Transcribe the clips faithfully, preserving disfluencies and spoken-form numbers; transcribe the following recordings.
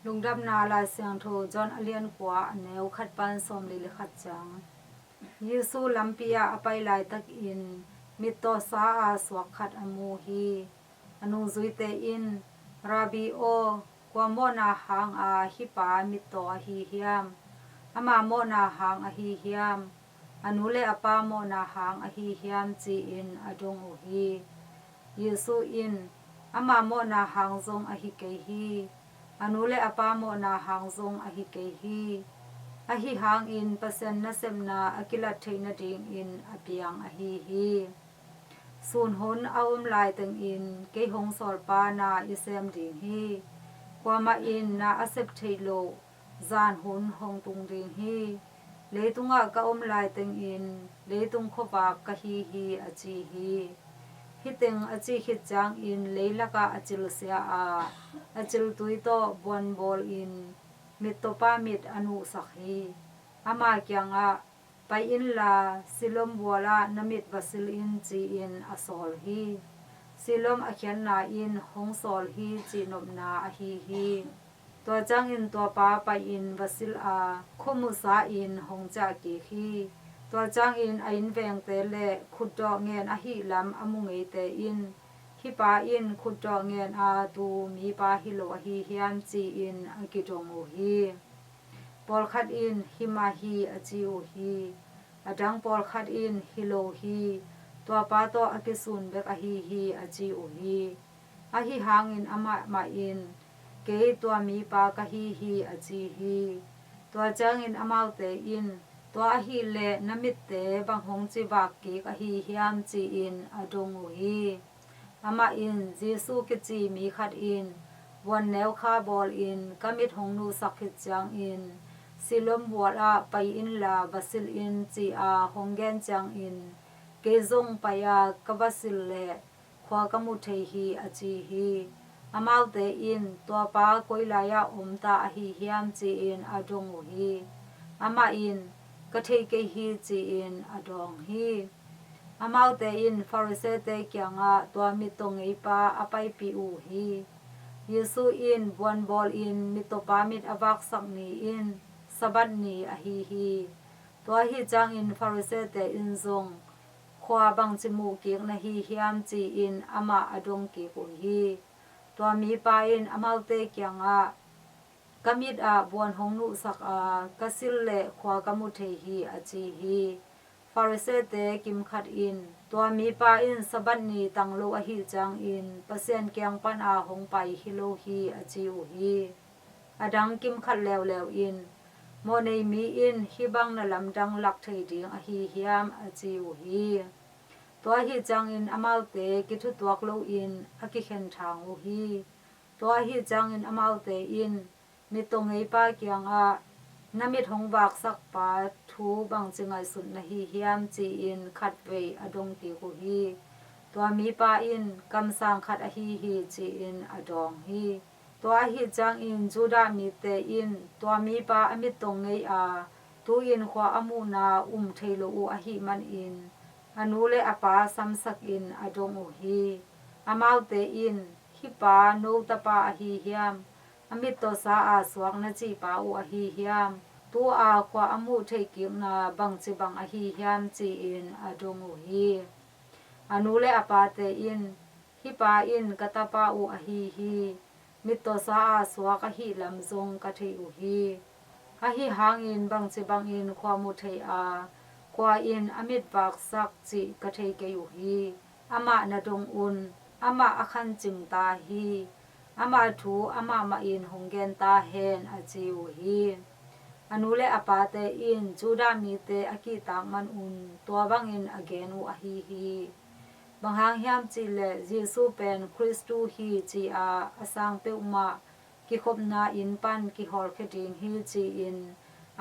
Lungdamna Lai Siangtho John a lian kua, a neu khat pan sawmli le khat ciang. Jesu lampi ah a pai laitakin mittawsa a suak khat a mu hi. A nungzuite in, "Rabbi aw, kua mawhna hanga hih pa mittaw ahi hiam? Ama mawhna hang ahi hiam? A nu le a pa mawhna hang ahi hiam?" ci-in a dong uh hi. Jesu in, "Ama mawhna hang zong ahi kei hi. A nu le a pa mawhna hang zong ahi kei hi. Ahi hangin Pasian nasepna a kilat theih nadingin a piang ahi hi. Sun hun a om laitengin kei hong sawlpa na i sem ding hi. Kuamah in na a sep theih loh zan hun hong tung ding hi. Leitungah ka om laitengin leitung khuavak ka hi hi," a ci hi. Hih teng a cih khit ciangin leilakah a cilsia a, a ciltui tawh buan bawlin mittawpa mit a nuhsak hi. Ama kiangah, "Pai inla, Siloam bualah na mit va sil in," ci-in a sawl hi. Siloam a khiatna in "hong sawl hi" cih nopna ahi hi. Tua ciangin tua pa pai-in va sil a, khuamuhsa-in hong ciah kik hi. Tua ciangin a innvengte le khutdawh ngen ahih lam a mu ngeite in, "Hih pa in khutdawh ngen a tu mipa hi lo ahi hiam?" ci-in a kidong uh hi. Pawlkhat in, "Hi mah hi," a ci uh hi. A dang pawlkhat in, "Hi lo hi. Tua pa tawh a kisun bek ahi hi," a ci uh hi. Ahi hangin amah mah in, "Kei tua mipa ka hi hi," a ci hi. Tua ciangin amaute in, "Tua ahih leh na mitte bang hong civak kik ahi hiam?" ci-in a dong uh hi. Amah in, "Jesu kici mi khat in buan neu kha bawlin ka mit hong nuhsak khit ciangin Siloam bualah pai inla va sil in," ci-a hong gen ciangin kei zong pai-a ka va sil leh khua ka mu thei hi, a ci hi. Amaute in, "Tua pa koi lai-ah om ta ahi hiam?" ci-in a dong uh hi. Amah in, "Ka thei kei hi," ci-in a dawng hi. Amaute in Pharisee-te kiangah tua mittaw ngeipa a paipih uh hi. Jesu in buan bawlin mittawpa mit a vaksak ni in Sabbath ni ahi hi. Tua ahi ciangin Pharisee-te in zong, "Khua bangci muh kik na hi hiam?" ci-in amah a dong kik uh hi. Tua mipa in amaute kiangah, "Ka mit ah buan hong nuhsak a, ka sil leh khua ka mu thei hi," a ci hi. Pharisee-te kimkhat in, "Tua mipa in Sabbath ni tang lo ahih ciangin Pasian kiang pana hong pai hi lo hi," a ci uh hi. A dang kimkhat leuleu in, "Mawhnei mi in hih bang na lamdang lak thei ding ahi hiam?" a ci uh hi. Tua ahi ciangin amaute kithutuak loin a kikhen thang uh hi. Tua ahi ciangin amaute in mittaw ngeipa kiangah, "Na mit hong vaksak pa thu bangci ngaihsut na hi hiam?" ci-in khatvei a dong kik uh hi. Tua mipa in, "Kamsang khat ahi hi," ci-in a dawng hi. Tua ahi ciangin Judah mite in tua mipa a mittaw ngei a, tu-in khua a muhna um thei lo uh ahih manin a nu le a pa samsakin a dong uh hi. Amaute in, "Hih pa no tapa ahi hiam? A mittawsa a suak na cihpa uh ahi hiam? Tu-a khua a muh theih kikna bangci bang ahi hiam?" ci-in a dong uh hi. A nu le a pate in, "Hih pa in ka tapa uh ahi hi. Mittawsa a suak ahih lam zong ka thei uh hi. Ahi hangin bangci bangin khua mu thei a, kua in a mit vaksak cih ka thei kei uh hi. Amah na dong un. Amah a khancing ta hi. Ama thu amah mah in hong gen ta hen," a ci uh hi. A nu le a pate in Judah mite a kihtak manun tua bangin a gen uh ahi hi. Bang hang hiam cihleh Jesu pen Khristu hi ci-a a sang peuhmah kikhopna inn pan kihawlkhia ding hi ci-in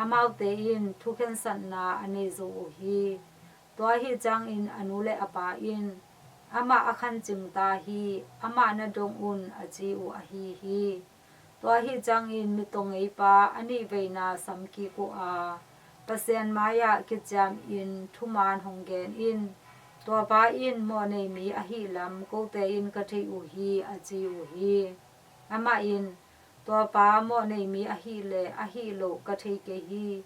amaute in thukhensatna a nei zo uh hi. Tua ahi ciangin a nu le a pa in, "Amah a khancing ta hi. Amah na dong un," a ci uh ahi hi. Tua ahi ciangin mittaw ngeipa a nihveina sam kik uh a, Pasian mai-ah kiciamin thuman hong gen in, "Tua pa in mawhnei mi ahih lam kote in ka thei uh hi," a ci uh hi. Amah in, Tua pa mawhnei mi ahih leh ahih loh ka thei kei hi.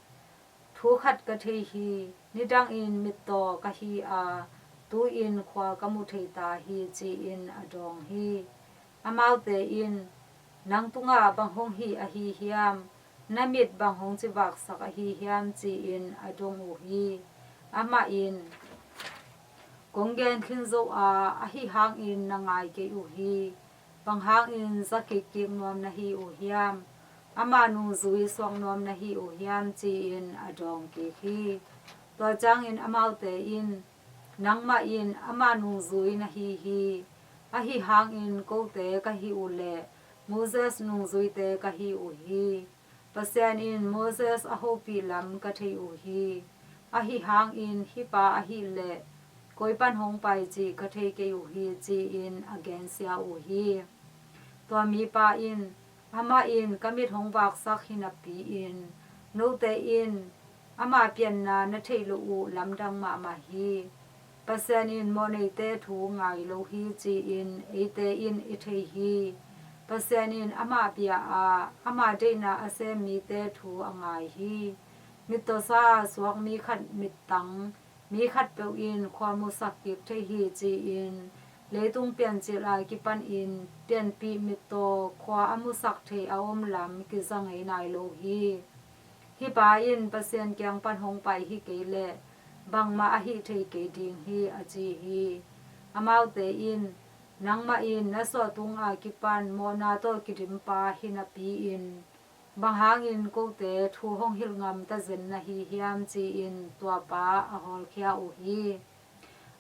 Thu khat ka thei hi: nidangin mittaw ka hi a, tu-in khua ka mu thei ta hi, ci-in a dawng hi. Amaute in, Nang tungah bang hong hih ahi hiam? Na mit bang hong civaksak ahi hiam? Ci-in a dong uh hi. Amah in, Kong gen khin zo a, ahi hangin na ngai kei uh hi. Bang hangin za kikkik nuam na hi uh hiam? Ama nungzui suak nuam na hi uh hiam? Ci-in a dawng kik hi. Tua ciangin amaute in, Nangmah in ama nungzui na hi hi. Ahi hangin kote ka hih uh leh Moses nungzuite ka hi uh hi. Pasian in Moses a hopih lam ka thei uh hi. Ahi hangin hih pa ahih leh koi pan hong pai cih ka thei kei uh hi, ci-in a gensia uh hi. Tua mipa in, Amah in ka mit hong vaksak hi napi-in note in ama pianna na theih loh uh lamdang mahmah hi. Pasian in mawhneite thu ngai lo hi, ci-in eite in i thei hi. Pasian in amah bia a, ama deihna a sem mite thu a ngai hi. Mittawsa a suak mi khat mittang mi khatpeuh in khua musak kik thei hi, ci-in leitung piancil a kipanin pianpih mittaw khua a musak thei a om lam kiza ngei nai lo hi. Hih pa in Pasian kiang pan hong pai hi kei leh bangmah a hih thei kei ding hi, a ci hi. Amaute in, Nangmah in na suahtung a kipan mawhna tawh kidimpa hi napi-in bang hangin kote thu hong hilh ngam tazen na hi hiam? Ci-in tua pa a hawlkhia uh hi.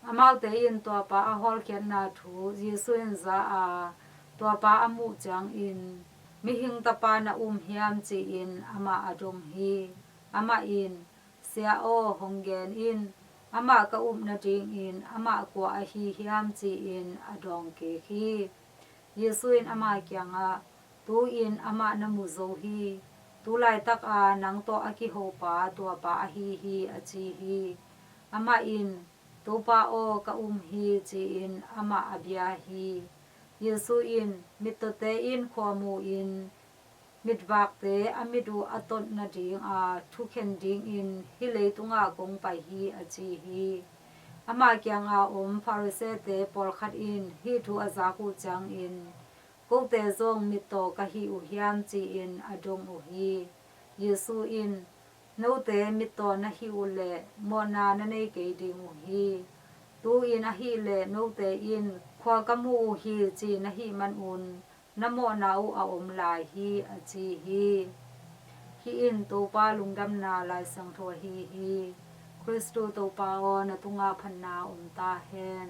Amaute in tua pa a hawlkhiatna thu Jesu in za a, tua pa a muh ciangin, Mihing Tapa na um hiam? Ci-in amah a dong hi. Amah in, Sia aw, hong gen in, amah ka up nadingin amah kua ahi hiam? Ci-in a dawng kik hi. Jesu in ama kiangah, Tu-in amah na mu zo hi. Tu laitaka nang tawh a kihopa tua pa ahi hi, a ci hi. Amah in, Topa aw, ka um hi, ci-in amah a bia hi. Jesu in, Mittawte in khua mu-in mitvakte a mit uh a tot nadinga thukhen dingin hih leitungah kong pai hi, a ci hi. Ama kianga om Pharisee-te pawlkhat in hih thu a zak uh ciangin, Kote zong mittaw ka hi uh hiam? Ci-in a dong uh hi. Jesu in, Note mittaw na hih uh leh mawhna na nei kei ding uh hi. Tu-in ahih leh note in, Khua ka mu uh hi, ci na hih manun na mawhna uh a om lai hi, a ci hi. Hih in Topa Lungdamna Lai Siangtho ahi hi. Khristu Topa aw, na tungah phatna om ta hen.